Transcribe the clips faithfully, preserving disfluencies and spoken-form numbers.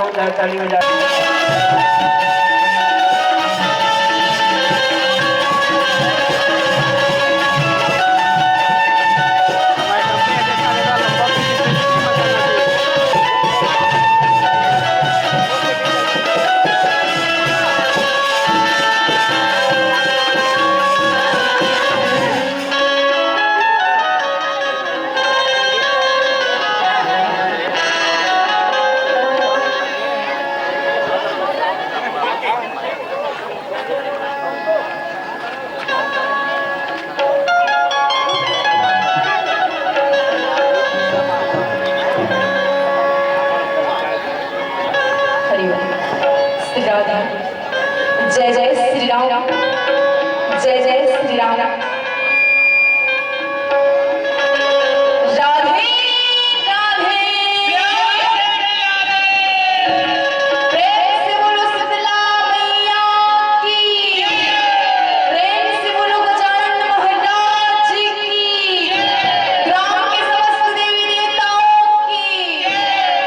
जोरदार ताली बजा। हरि ओम। श्री राधे। जय जय श्री राम। जय जय श्री राम। राधे राधे। प्रेम से बोलो शीतला मैया की। प्रेम से बोलो गजानन महाराज की। ग्राम के समस्त देवी देवताओं की।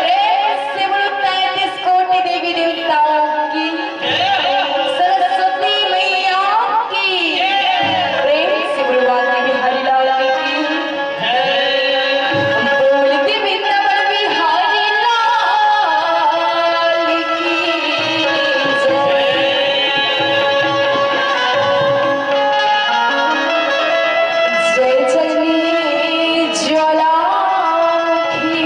प्रेम से बोलो तैंतीस कोटि देवी देवताओं की। सरस्वती मैया की। प्रेम से बोलो बांके बिहारी लाल की। बोल के वृंदावन बिहारी लाल की जय। जय चंडी ज्वाला की।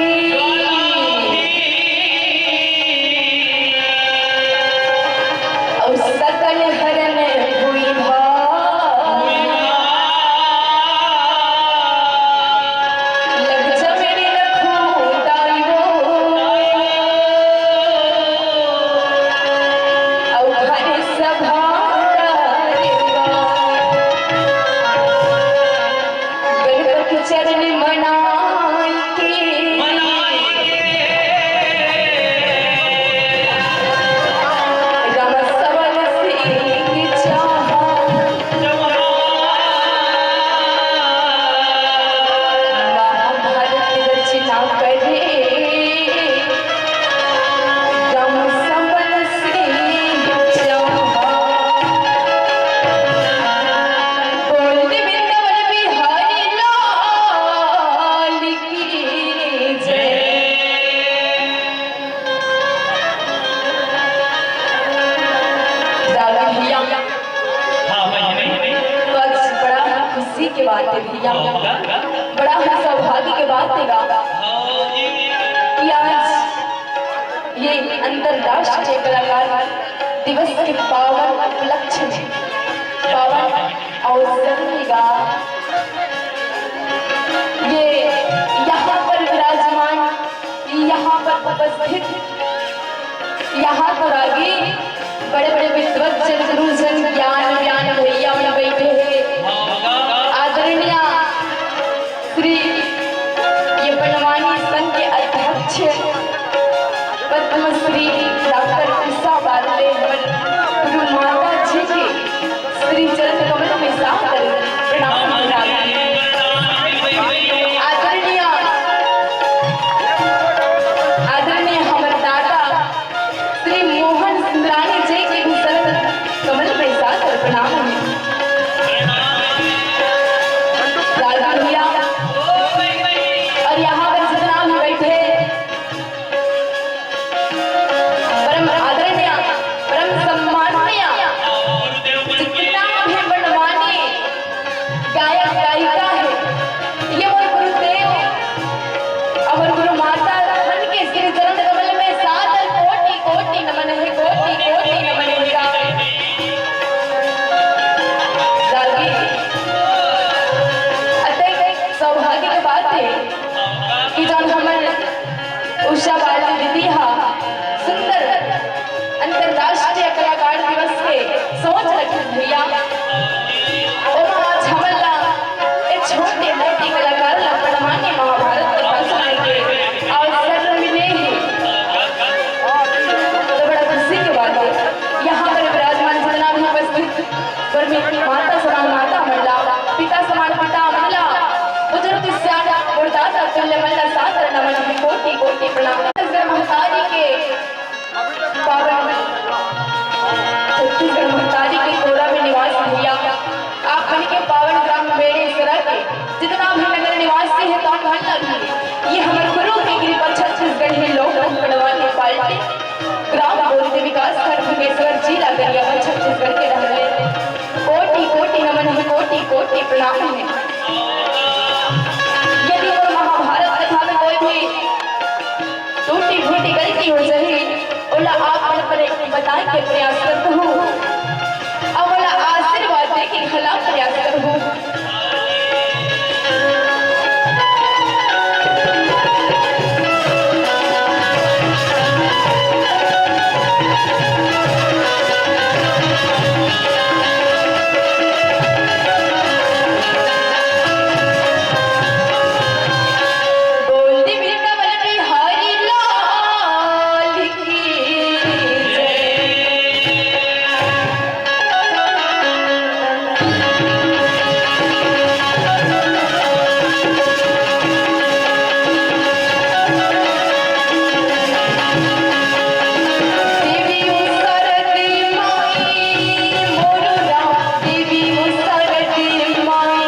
अउ सकल हरन भुइँहा। लग जा मेरे लखुटाई वो। अउ घर सभा रे बा। गणपति चरण मनाई के। राम सबल सिंह चौहान। महाभारत रचना करे। राम सबल सिंह चौहान। बोल दे वृंदावन बिहारी लाल की जय। रागी भैया, हाँ, बहिनी। तो आज बड़ा खुशी के बात है भैया, हाँ, बड़ा ही सौभाग्य के बात है गा, हाँ, जी। कि आज ये अंतर्राष्ट्रीय कलाकार दिवस के पावन उपलक्ष्य में, पावन अवसर में गा, ये यहाँ पर विराजमान, यहाँ पर उपस्थित, यहाँ तो रागी बड़े बड़े विद्वत जन, गुरुजन, ज्ञान व्यान भैया मन बैठे हैं। आदरणीय श्री ये बनवानी संघ के अध्यक्ष पद्मश्री डॉक्टर उषा बारले हमर गुरु माता जी के श्री चरण कमल में सादर प्रणाम। आदरणीय, आदरणीय हमर दादा श्री मोहन सुंदरानी जी के भी चरण कमल में सादर प्रणाम है। रागी भैया और यहाँ पर जितना भी बैठे परम आदरणीय, परम सम्माननीय, जितना भी बनवानी गायक गायिका है, ये मोर गुरुदेव अउ गुरु माता मन के श्री चरण कमल में सादर कोटि कोटि नमन है, कोटि कोटि नमन है। रागी, अतक सौभाग्य के बात है कि जब हमर उषा बारले दीदी हा सुंदर अंतर्राष्ट्रीय कलाकार दिवस के सोच रखिस भैया। ओमा आज हमन ला ए छोटे मोटे कलाकार ला बनवानी महाभारत के भाषण के अवसर मिले हे। तो बड़ा खुशी के बात है, यहाँ पर विराजमान जितना भी उपस्थित पर में माता समान माता मन ला, पिता समान पिता मन ला, बुजुर्ग सियान गुरुदाता तुल्य मन ला सादर नमन है, कोटि कोटि प्रणाम। महतारी के पावन छत्तीसगढ़ महतारी के कोरा में निवास भैया, आप मन के पावन ग्राम बेड़ेसरा के जितना भी नगर निवासी हे, तौन मन ला भी ये हमर गुरु के कृपा छत्तीसगढ़ में लोक कड़वा के पाल्टी ग्राम बोलते विकास खंड भुवनेश्वर जिला गरियाबंद छत्तीसगढ़ के रहले कोटि कोटि नमन हे, कोटि कोटि प्रणाम हे। यदि मोर महाभारत कथा में कोई भी टूटी फूटी गलती हो जाही, ओला आप मन पर बताए के प्रयास करत हूँ, अउ ओला आशीर्वाद दे के घला प्रयास करत हूँ। बोल दे वृंदावन बिहारी लाल की जय। देवी ओ सरस्वती माई, मोर राम, देवी ओ सरस्वती माई।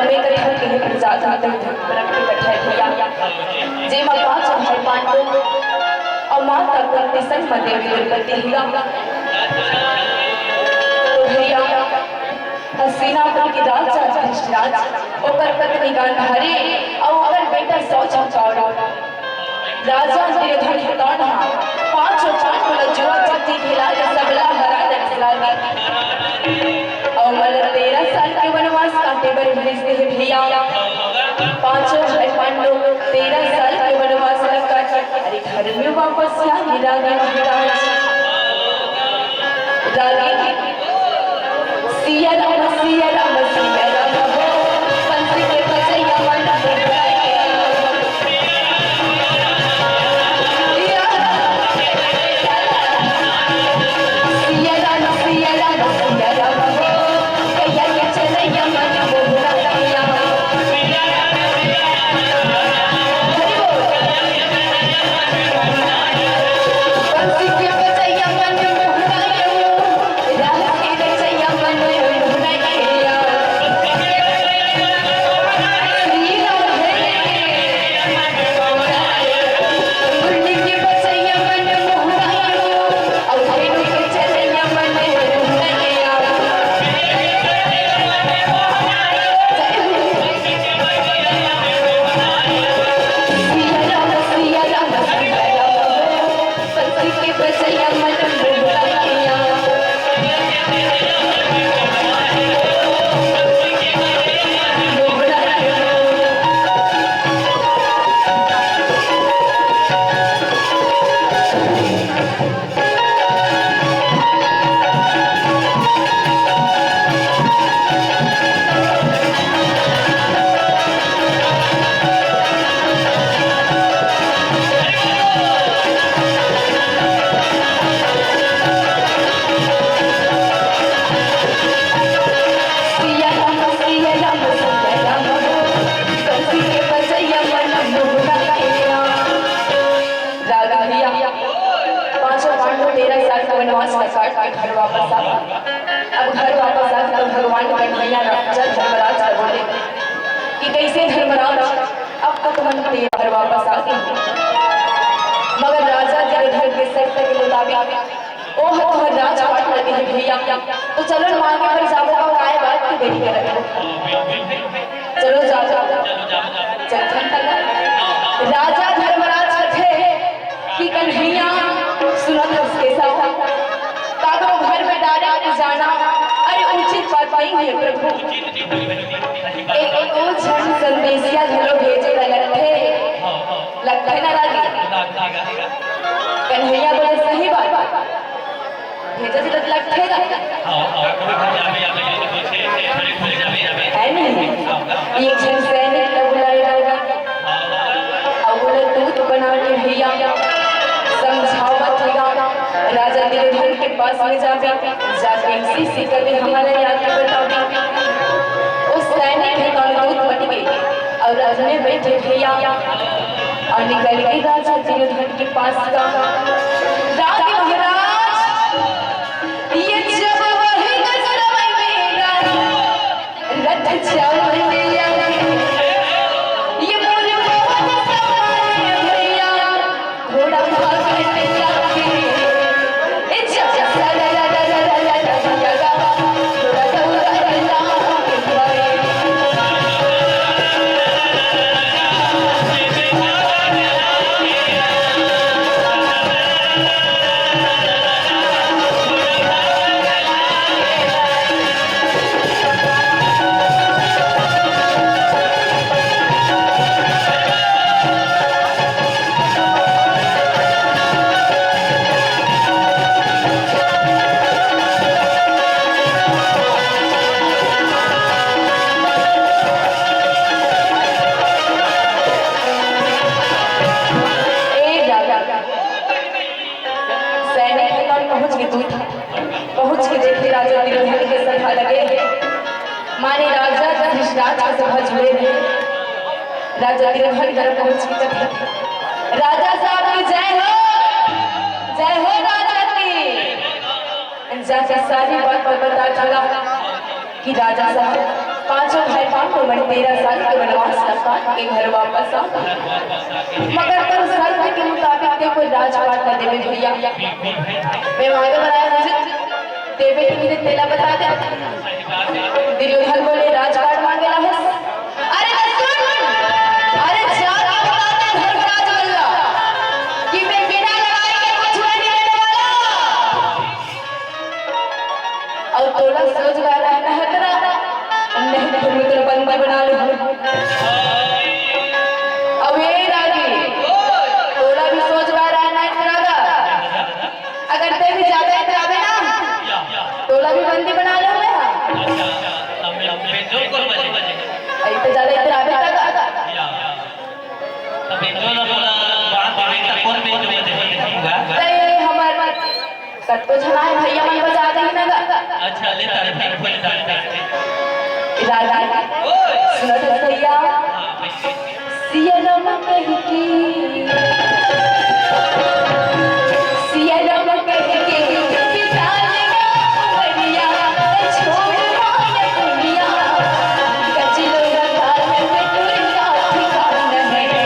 में कथा के प्रजात होते धर्मपरक के कथा हे भैया, जेमा पांच भाई पांडव अउ माता कुंती संग म देवी द्रौपदी हिया। तो भैया, हस्तिनापुर के राजा धृतराज, ओकर पत्नी गांधारी अउ ओकर बेटा सौ चंपावत। राजा दुर्योधन के तौन ह पांचों पांडव ल जुआ जत्ती खेला के सबला हरा दे लागे। अउ मन तेरह साल के वनवास काटे बर भेज दे हे भैया। पांचों भाई पांडव तेरह साल के वनवास ल काटे, अरे, घर में वापस आ गे रागे महाराज। रागे सिया राम, सिया राम, सिया राम हो, बंसी के बजैया मन मोहरा के राम। सिया राम, सिया राम, सिया राम हो, कैया के चलैया मन मोहरा के राम। हरि बोल। बंसी के बजैया मन मोहरा के राम। राग भैया, पांचों पांडव तेरह साल के वनवास का काट के घर वापस आ। अब घर वापस आ तो भगवान कन्हैया राजा धर्मराज का बोले कि कैसे धर्मराज, अब तो तुमन तेरा घर वापस आ गए, मगर राजा दुर्योधन के शर्त के मुताबिक ओह तुहर राजपाट लगे हे भैया, तो चलो मांगे बर जाबो अउ आए बात के देरी करत हो। चलो जाबो। चल, चल, चल। राजा धर्मराज कथे कि कन्हैया सुनत हस के साथ काकरो घर में direct जाना, अरे उचित बात नहीं है प्रभु। एक, एक झन संदेशिया घलो भेजे ला लगथे, लगथे ना रागी? कन्हैया बोले, "सही बात, भेजे जी लगथे गा।" है नहीं? एक झन सैनिक ला बुलाए रागी, अउ बोले, "दूत बना के भैया समझावत हे गा, राजा दुर्योधन के पास में जाबे।" जाके इसी सिक्का में हमारे याद के बताओ। वो सैनिक है कौन दूत बन गए और रथ में बैठे भैया और निकल गए राजा दुर्योधन के पास का। राजा महाराज, ये जब वही का समय में रथ चल गया। ये मोर मोहन समाए भैया, घोड़ा भागने लगे। ए, जा, जा, जा, जा। ए, जा, जा, जा। सैनिक हे कौन पहुंच के दूत, पहुंच के देखे राजा दुर्योधन के सभा लगे। माने राजा धृतराज के सभा जुड़े रहे। राजा दुर्योधन घर पहुंच के कथे, "राजा साहब की जय हो, जय हो राजा की।" जाके सारी बात बता चला कि राजा साहब, पांच जो भाई बाप को मन तेरह साल के वनवास का काट के घर वापस आ, मगर तोर शर्त के मुताबिक ते कोई राजपाट न देवे भैया। मैं मांगे बनाया मुझे, देवे के मेरे तेला बता दे। दुर्योधन बोले, "राजपाट मांगे ला हस?" अरे तो सुन, अरे जाके बता दे धर्मराज मल्ला कि मैं बिना लड़ाई के कुछ नहीं लेने वाला। अउ तोला सोच बार रहना है तेरा, नहीं तो मैं तेरा बंदी बना लूँ। अब ये रागी, तोला भी सोच बार रहना है तेरा का। अगर ते भी ज्यादा इतराबे ना, तोला भी बंदी बना लूँ मैं। हाँ। अभी तो ज्यादा इतराबे तेरा का। ते हमार कतको झन आए भैया मन बजा दे ना गा। अच्छा, ले तारे, ठीक हो जाए। रागी, ओए। सुनत हस भैया? हाँ, भैया। सिया राम कहि के, सिया राम कहि के, बिता लेना उमरिया, छोड़ माया दुनिया, कचलो लगा लग टूटा ठिकाना है।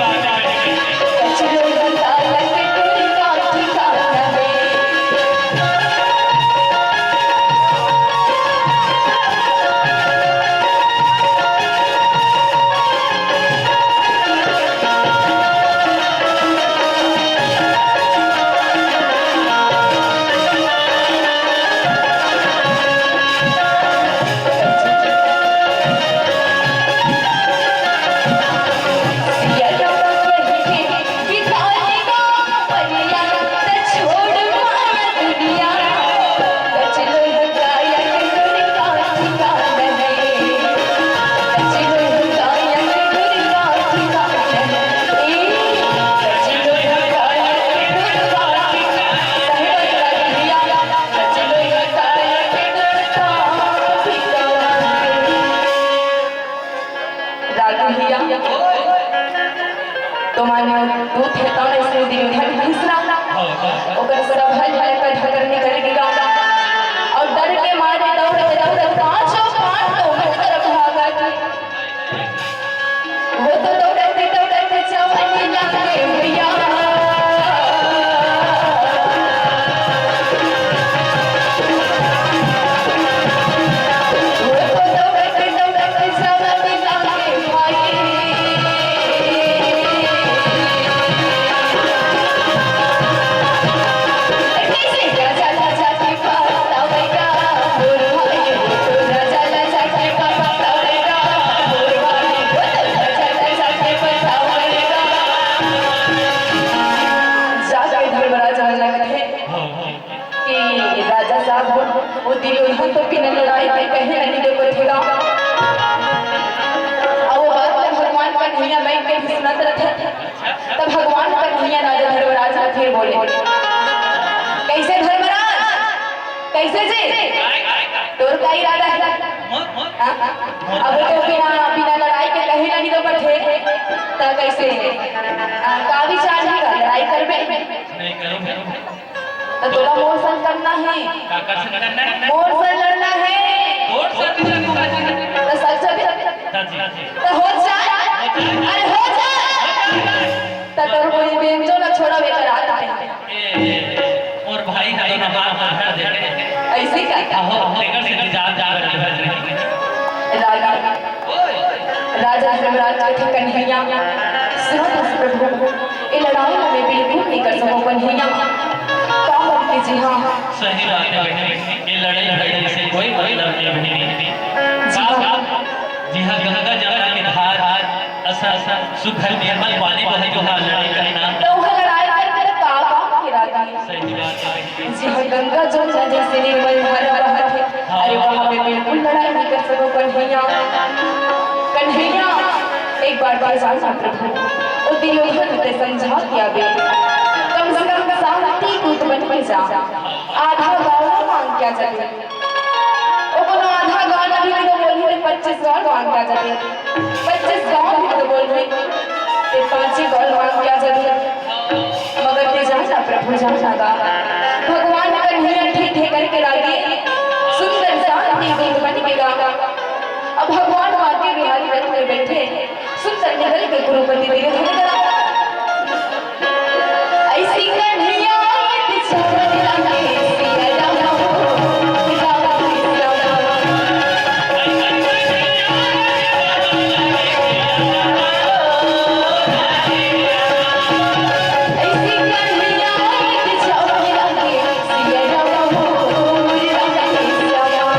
रागी भैया, तो माने दूत हे तौन ऐसे दुर्योधन घुसरा, ओकर सब हल हल कर ढकर निकल गिरा। अउ डर के मारे दौड़त दौड़त पांचों पांडव मन तरफ भागा कि वो तो दौड़त दौड़त जवानी लागे भैया। जाके धर्मराज मन लगथे। कि राजा साहब, वो दुर्योधन तो बिना लड़ाई के कहीं नहीं दे बठेगा। अउ वो बात ला भगवान कन्हैया माई के भी सुनत रथे। तब भगवान कन्हैया राजा धर्मराज ला फिर बोले, "कैसे धर्मराज, कैसे जी, तोर का इरादा है?" हाँ? अब तो बिना, बिना लड़ाई के कहीं नहीं दे बठे, त कैसे, आ, का विचार है, लड़ाई करबे? नहीं करो। त तोला मोर संग करना हे। काकर संग करना हे? मोर संग लड़ना हे। तोर संग लड़ना हे। त सच सच। सच। त हो जा। अरे हो जा। त तोर कोई बेंचो न छोड़ा बेकर आता हे। ए, ए, मोर भाई का तो नमाज पढ़ा दे। ऐसे का? आहो, तेकर से जा, जा, जा, जा। राजा, राजा धर्मराज कथे, "कन्हैया, सुनो तो प्रभु, ये लड़ाई में बिल्कुल नहीं कर सको कन्हैया।" का बात कीजिए, हाँ। सही बात है बहन, ये लड़ाई झगड़े से कोई मतलब नहीं बहन। जी हाँ। जिहाँ गंगा जमुना के धार, असा, असा सुघर निर्मल पानी बहे, तो हाँ लड़ाई करना। तो वह लड़ाई करके तो का काम के राजा? सही बात है। जी हाँ, गंगा जमुना जैसे निर्मल धारा बहत हे। अरे वहाँ पे बिल्कुल लड़ाई नहीं कर सको कन्हैया। कन्हैया, एक बार फिर जान ना प्रभु, वो दुर्योधन ते समझा के आबे, कम से कम शांति दूत बन के जा, आधा गाँव मांग के आ जाबे। ओ कोनो आधा गाँव भी तो बोलही, पच्चीस गाँव मांग के आ जाबे। पच्चीस गाँव भी तो बोलही, ते पाँच ही गाँव मांग के आ जाबे। मगर ते जान ना प्रभु, जान ना गा। भगवान कन्हैया ठीक हे करके लागे, सुंदर शांति दूत बन के गा। अब भगवान माँ रथ में बैठे सुंदर निकल के कुरुपति दुर्योधन करा। ऐसी कन्हैया के चरण लागे सिया राम हो, राम सिया राम। ऐसी कन्हैया के चरण लागे सिया राम हो, राम सिया राम।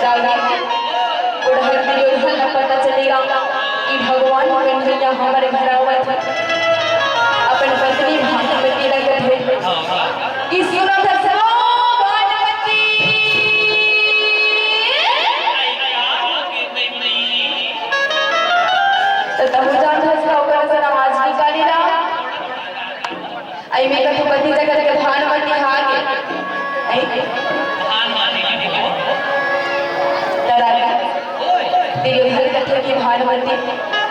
राजा, उड़हर दुर्योधन ल पता चलेगा कि भगवान कन्हैया हमर घर आवत हे। अपन पत्नी भानुमति ल कथे कि सुनत हस ओ भानुमति, त तहूँ जानत हस का ओकर असन आवाज निकाले ला। अई में कथू कथी जगह के भानुमति हा के। अई? त राजा, दुर्योधन कथे कि भानुमति,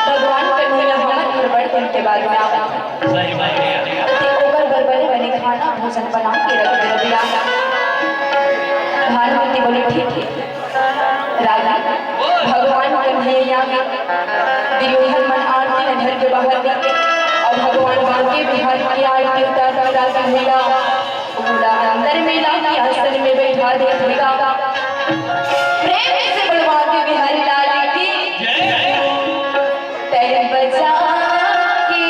भगवान कन्हैया हमर घर बड़ दिन के बाद में आवत हे। त तें ओकर बर बने बने खाना भोजन बना के रख दे रबिया। भानुमति बोले, ठीक हे। राजा, भगवान कन्हैया के दुर्योधन मन आरती ल धर के बाहर निकले अउ भगवान बांके बिहारी के आरती उतार के राजा भैया पूरा अंदर में लाके आसन में बैठा दे भैया। प्रेम से बोल बांके बिहारी लाल की। तैं बजा के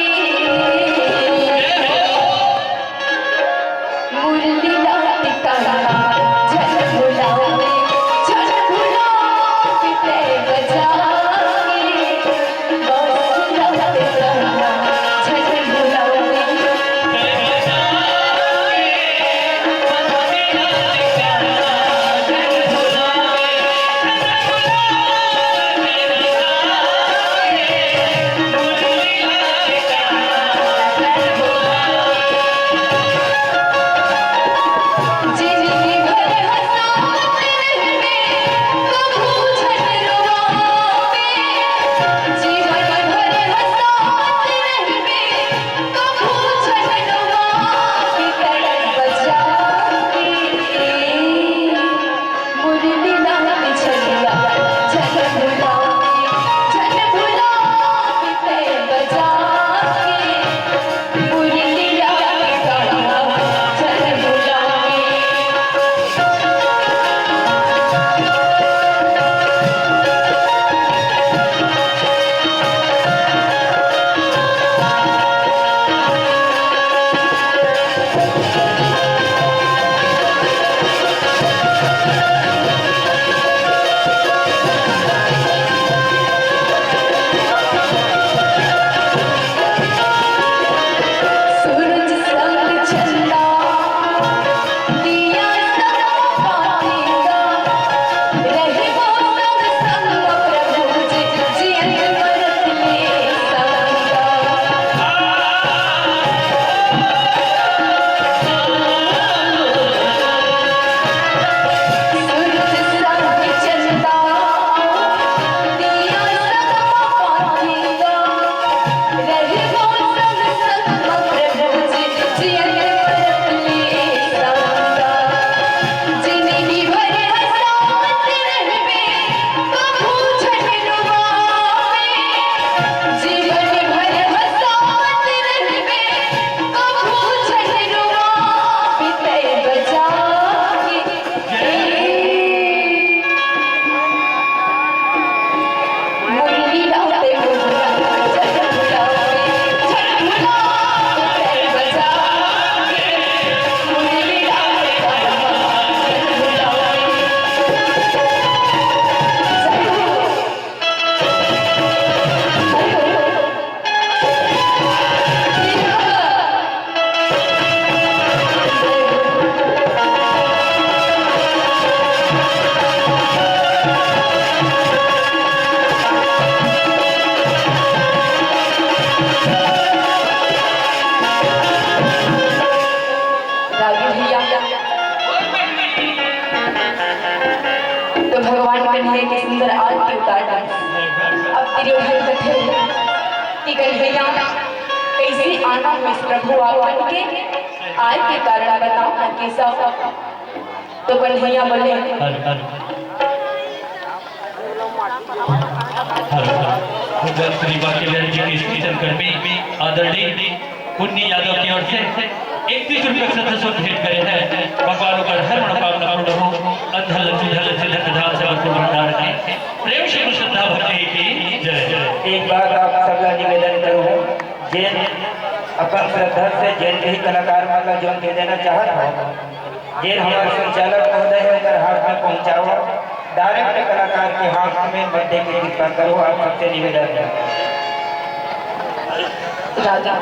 मुरली लाल का झलमुलावे, झलमुलावे तैं बजा के। बांसुरी लाल का झलमुलावे। हे कि सुंदर आरती उतार दे। अब दुर्योधन कथे कि कन्हैया, कइसे आना होइस प्रभु आप मन के? आय के कारण बताओ ना केशव। तो कन्हैया बोले, hello, hello. Hello, hello. Shri वाक्य बिहारी जी के स्टेशन कर्मी आदरणीय पुन्नी यादव की ओर से इकतीस रुपये श्रद्धा सुमन भेंट करे हैं। भगवान ओकर हर मनोकामना पूर्ण हो। अंधल लक्ष्मी धन लक्ष्मी धन धान से भरपूर भंडार की प्रेम से श्रद्धा भक्ति की जय। एक बात आप सबला निवेदन करूँ, जेन अपन श्रद्धा से जेन भी कलाकार मन ला जोन दे देना चाहत हो, जेन हमारे संचालक महोदय है ओकर हाथ में पहुँचाओ, डायरेक्ट कलाकार के हाथ में मत दे के कृपा करो, आप सबसे निवेदन है। राजा।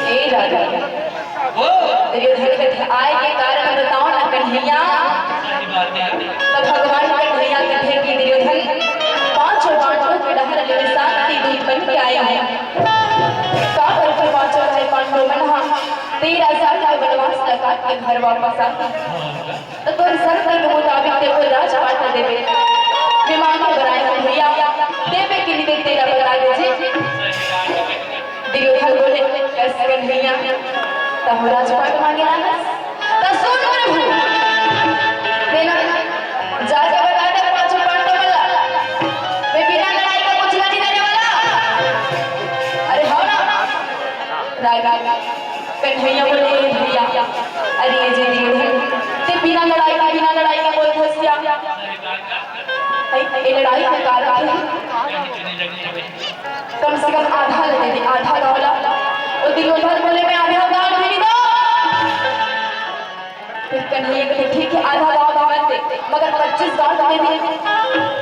ए राजा। दुर्योधन के आय के कारण बताओ ना कन्हैया। तो भगवान कन्हैया कथे कि दुर्योधन, पांचों पांडवों के डहर ले शांति दूत बन के आए हैं। का करके पांचों भाई पांडव मन हा तेरह साल के वनवास ला काट के घर वापस आए हैं। तो तोर शर्त के मुताबिक ते कोई राजपाट देबे। मैं मांगे बनाए हूँ भैया, देबे कि नहीं देबे तेला बता दीजिए। दुर्योधन बोले, "कस कन्हैया, तहु राजपाट मांगे रहस? त सुन प्रभु, तेला जाके बता दे पांचों पांडव वाला, मैं बिना लड़ाई का कुछ नहीं देने वाला।" अरे हो ना, राग, राग। कन्हैया बोले, "ए भैया, अरे ये जे दुर्योधन, ते बिना लड़ाई का, बिना लड़ाई का बोल घसिया। ए लड़ाई के कारण है, कम से कम आधा ले दे, आधा गाँव ला।" वो दुर्योधन बोले, "मैं आधा गाँव नहीं दो।" फिर कन्हैया कहते, "ठीक है, आधा गाँव भी मत दे, मगर पच्चीस गाँव तो दे दे।"